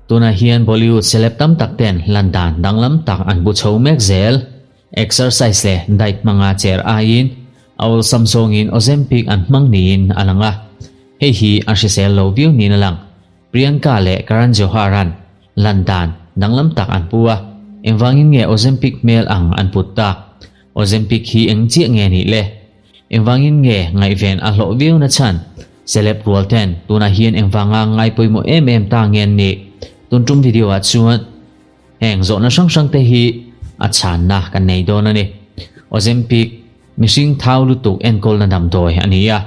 Tunah hian Bollywood celeb tam tak ten lan dan danglam tak an bu chho mek zel. Exercise leh diet hmanga cher aiin a awlsam zawngin Ozempic an hmang niin a lang a. Hei hi a hrisel lo viau niin a lang. Priyanka leh Karan Johar an lan dan danglam tak an pu a, engvangin nge Ozempic hmel ang an put tak? Ozempic hi eng chiah nge nih le? Engvangin nge ngaihven a hlawh viau na chhan? Celeb rual ten tunah hian engvanga ngai pawimawh em em ta nge an nih? Tun tum video ah chuan heng zawhna hrang hrang te hi a chhanna kan nei dawn a ni. Ozempic mihring thau lutuk enkawlna damdawi a ni a,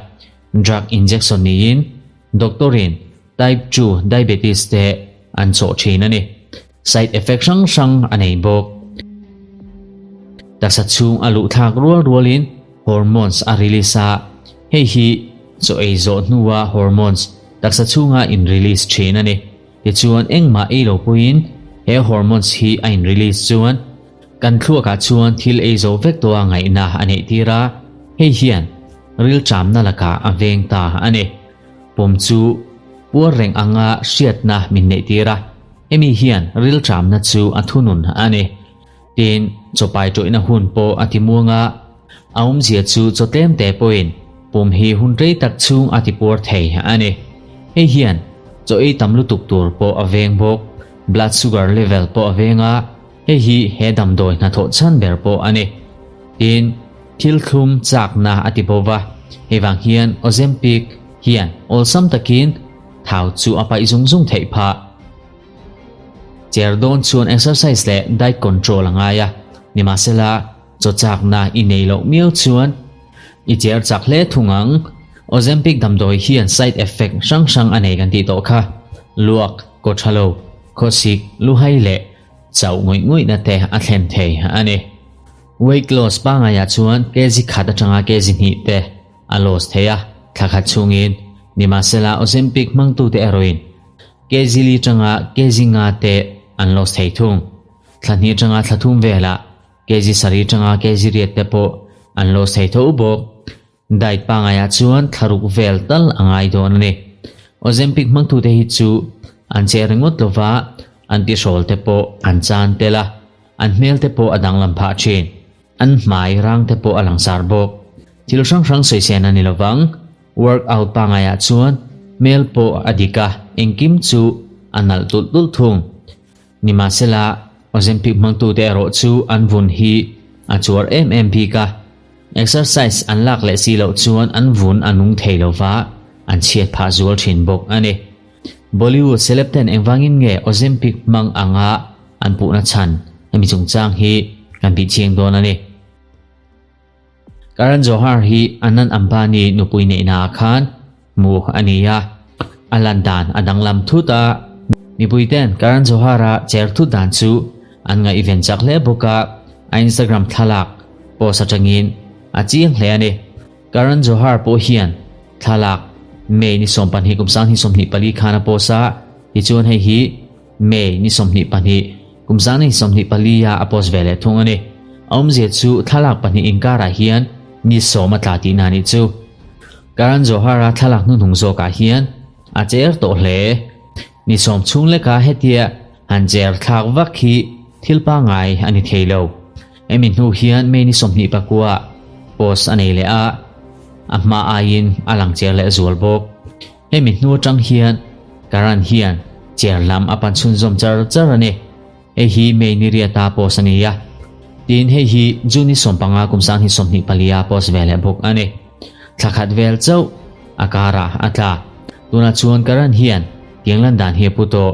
drug injection niin doctor in Type 2 diabetes te an chawh thin a ni. Side effect hrang hrang a nei bawk. Taksa chhung a luh thlak rual rualin hormones a release a, hei hi chaw ei zawh hnua hormones taksa chhunga in release thin a ni. Tichuan engmah ei lo pawhin he hormones hi a in release chuan kan thluakah chuan thil ei zo vek tawha ngaihna a neih tir a, hei hian rilṭamna lakah a veng ta a ni. Pawm chu puar reng anga hriatna min neihtir a, hemi hian rilṭamna chu a thunun a ni. Tin, chawpai ṭawihna hun pawh a ti muang a, a awmzia chu chaw tlem te pawhin pum hi hun rei tak chhung a ti puar thei a ni. Hei hian chaw ei tam lutuk tur pawh a veng bawk, blood sugar level pawh a veng a, hei hi he damdawi hnathawh chhan ber pawh a ni. Tin, thil thlum chakna a ti bo va, hei vang hian Ozempic hian awlsam takin thau chu a paih zung zung theih phah. Cher dawn chuan exercise leh diet control a ngai a, nimahsela chaw chakna i nei loh miau chuan i cher chak hle thung ang. Ozempic damdawi hian side effect hrang hrang a nei kan tih tawh kha, luak, kawthalo, khawsik, luhai leh chauh ngawih ngawihna te a thlen thei a ni. Weight loss pangaiah chuan kg khat atanga kg hnih te a loss thei a, thla khat chhungin. Nimahsela Ozempic hmangtute erawhin kg li atanga kg nga te an loss thei thung. Thla hnih atanga thla thum velah kg sarih atanga kg riat te pawh an loss thei tho bawk. Diet pangaiah chuan thlaruk vel tal a ngai dawn a ni. Ozempic hmangtute hi chu an che ringawt lova, an tihrawl te pawh an chan tel a, an hmel te pawh a danglam phah thin. An hmai rang te pawh a langsar bawk. Thil hrang hrang sawisen a ni lovang. Workout pangaiah chuan hmel pawh a dik a, engkim chu a nalh tulh tulh thung. Nimahsela, Ozempic hmangtute erawh chu an vun hi a chuar em em bik a, exercise an lak leh si loh chuan an vun a nung thei lo va, an chhiat phah zual thin bawk a ni. Bollywood celeb ten engvangin nge Ozempic hmang anga an puhna chhan hemi chungchang hi kan bih chiang dawn a ni. Karan Johar hi Anand Ambani nupui neihna ah khan hmu a ni a, a lan dan a danglam thut a, mipui ten Karan Johar-a cher thut dan chu an ngaihven chak hle bawk a, a Instagram thlalak post atangin a chiang hle a ni. Karan Johar pawh hian thlalak May ni 12 kum 2024 khan a post a, tichuan hei hi May ni 22 kum 2024 ah a post ve leh thung a ni. A awmzia chu thlalak pahnih inkarah hian ni sawm a tla tihna nih chu. Karan Johar-a thlalak hnuhnung zawkah hian a cher tawh hle. Ni sawm chhung leka hetia han cher thlak vak hi thil pangngai a ni thei lo. Hemi hnu hian May ni 29 post a nei leh a, a hma aiin a lang cher leh zual bawk. Hemi hnu atang hian Karan hian cher lam a pan chhunzawm char char a ni. Hei hi May ni riata post a ni a, tin hei hi June ni 15 kum 2024 a post ve leh bawk a ni. Thla khat vel chauh a karah a tla. Tunah chuan Karan hian tiang lan dan hi a pu tawh.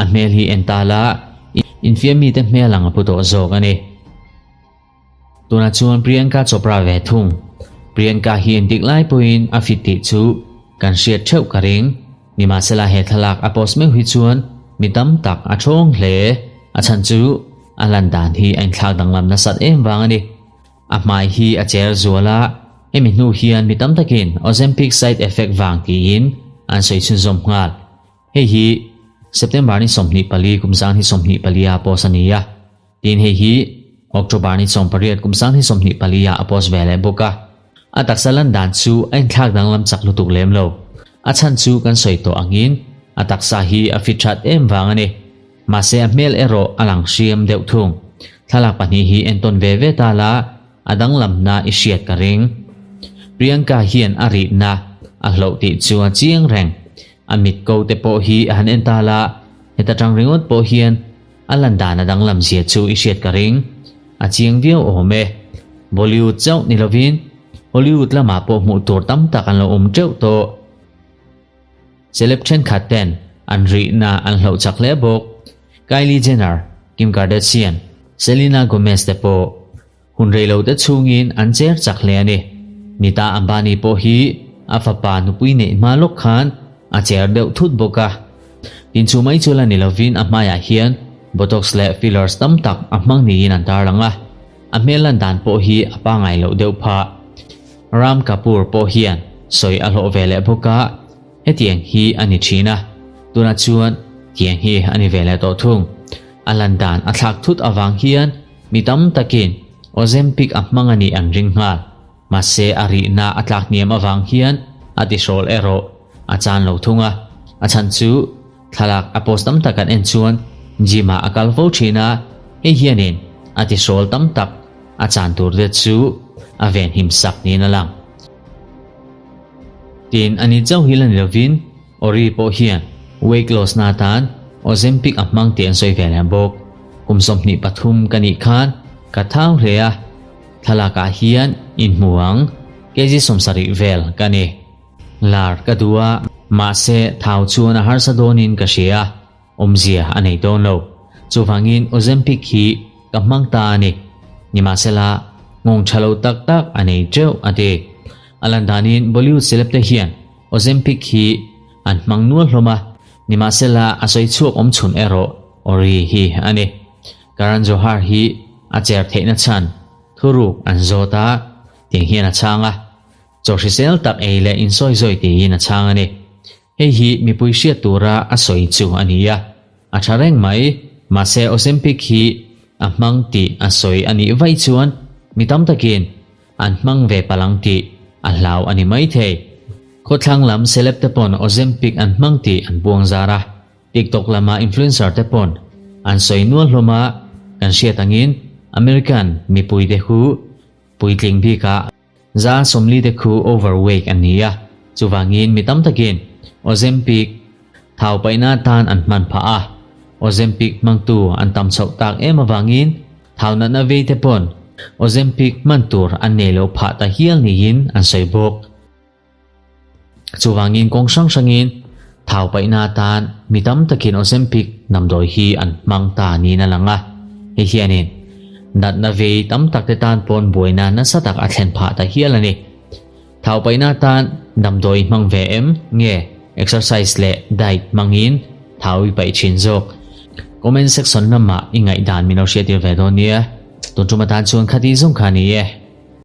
A hmel hi en ta la, infiam mite hmel ang a pu tawh zawk a ni. Tunah chuan Priyanka Chopra ve thung. Priyanka hi entik lai pawhin a fit tih chu kan hriat theuh ka ring. Nimahsela he thlalak a post meuh hi chuan mi tam tak a thawng hle. A chhan chu a lan dan hi a inthlak danglam nasat em vang a ni. A hmai hi a cher zual a, hemi hnu hian mi tam takin Ozempic side effect vang tiin an sawi chhunzawm nghal. Hei hi September ni 24 kum 2024 a post a ni a. Tin hei hi October ni 18 kum 2024 ah a post ve leh bawk a. A taksa lan dan chu a inthlak danglam chak lutuk lem lo. A chhan chu kan sawi tawh angin a taksa hi a fit that em vang a ni. Mahse a hmel erawh a lang hriam deuh thung. Thlalak pahnih hi entawn ve ve ta la, a danglamna i hriat ka ring. Priyanka hian a rihna a hloh tih chu a chiang reng. A mit ko te pawh hi a han en ta la, heta tang ringawt pawh hian a lan dan a danglam zia chu i hriat ka ring. A chiang viau awm e. Bollywood chauh ni lovin Hollywood lamah pawh hmuh tur tam tak an lo awm teuh tawh. Celeb thenkhat ten an rihna an hloh chak hle bawk. Kylie Jenner, Kim Kardashian, Selena Gomez te pawh hun rei lo te chhungin an cher chak hle a ni. Nita Ambani pawh hi a fapa nupui neih hma lawk khan a cher deuh thut bawk a. Tin chu mai chu la ni lovin a hmaiah hian Botox leh fillers tam tak a hmang niin an tarlang a. A hmel lan dan pawh hi a pangai loh deuh phah. Ram Kapoor pawh hian sawi a hlawh ve leh bawk a, hetiang hi a ni thin a, tunah chuan tiang hi a ni ve leh tawh thung. A lan dan a thlak thut avang hian mi tam takin Ozempic a hmang a nih an ring nghal. Mahse a rihna a tlak hniam avang hian a tihrawl erawh a chan lo thung a, a chhan chu Thlalak a post tam tak an en chuan gym ah a kal fo thin a, hei hianin a tihrawl tam tak a chan tur te chu a venhim sak niin a lang. Tin, a ni chauh hi la ni lovin Ori pawh hian weight loss na atan Ozempic a hmang tih an sawi ve leh bawk. Kum 23 ka nih khan ka thau hle a, thlalak ah hian inhmu ang kg 70 vel ka ni. Lar ka duh a, mahse thau chuan a harsa dawnin ka hria a, awmzia a nei dawn lo. Chuvangin Ozempic hi ka hmang ta a ni. Nimahsela, nghawng tha lo tak tak a nei teuh a ti. A lan danin Bollywood celeb te hian Ozempic hi an hmang nual hlawm a, nimahsela a sawi chhuak awm chhun erawh Orry hi a ni. Karan Johar hi a cher theihna chhan thuruk an zawt a, tiang hian a chhang a. Chaw hrisel tak ei leh insawi zawi tiin a chhang a ni. Hei hi mipui hriat tura a sawi chu a ni a, a tha reng mai. Mahse Ozempic hi a hmang tih a sawi a nih vaih chuan mi tam takin an hmang ve palh ang tih a hlau a ni maithei. Khawthlang lam celeb te pawn Ozempic an hmang tih an buang zar a, TikTok lama influencer te pawn an sawi nual hlawm a, kan hriat angin American mipui te hu puitling bikah Za 40 te khu overweight an ni a, chuvangin mi tam takin Ozempic thau paihna atan an hman phah a. Ozempic hmangtu an tam chhoh tak em avangin thau natna vei te pawn Ozempic hman tur an nei lo phah ta hial niin an sawi bawk. Chuvangin kawng hrang hrangin thau paihna atan mi tam takin Ozempic damdawi hi an hmang ta niin a lang a. Hei hianin natna vei tam tak te tan pawn buaina nasa tak a thlen phah ta hial a ni. Thau paihna atan damdawi hmang ve em nge exercise leh diet hmangin thau i paih thin zawk? Comment section lamah i ngaihdan min lo hriattir ve dawn nia. Tun tum atan chuan khati zawng kha a ni e.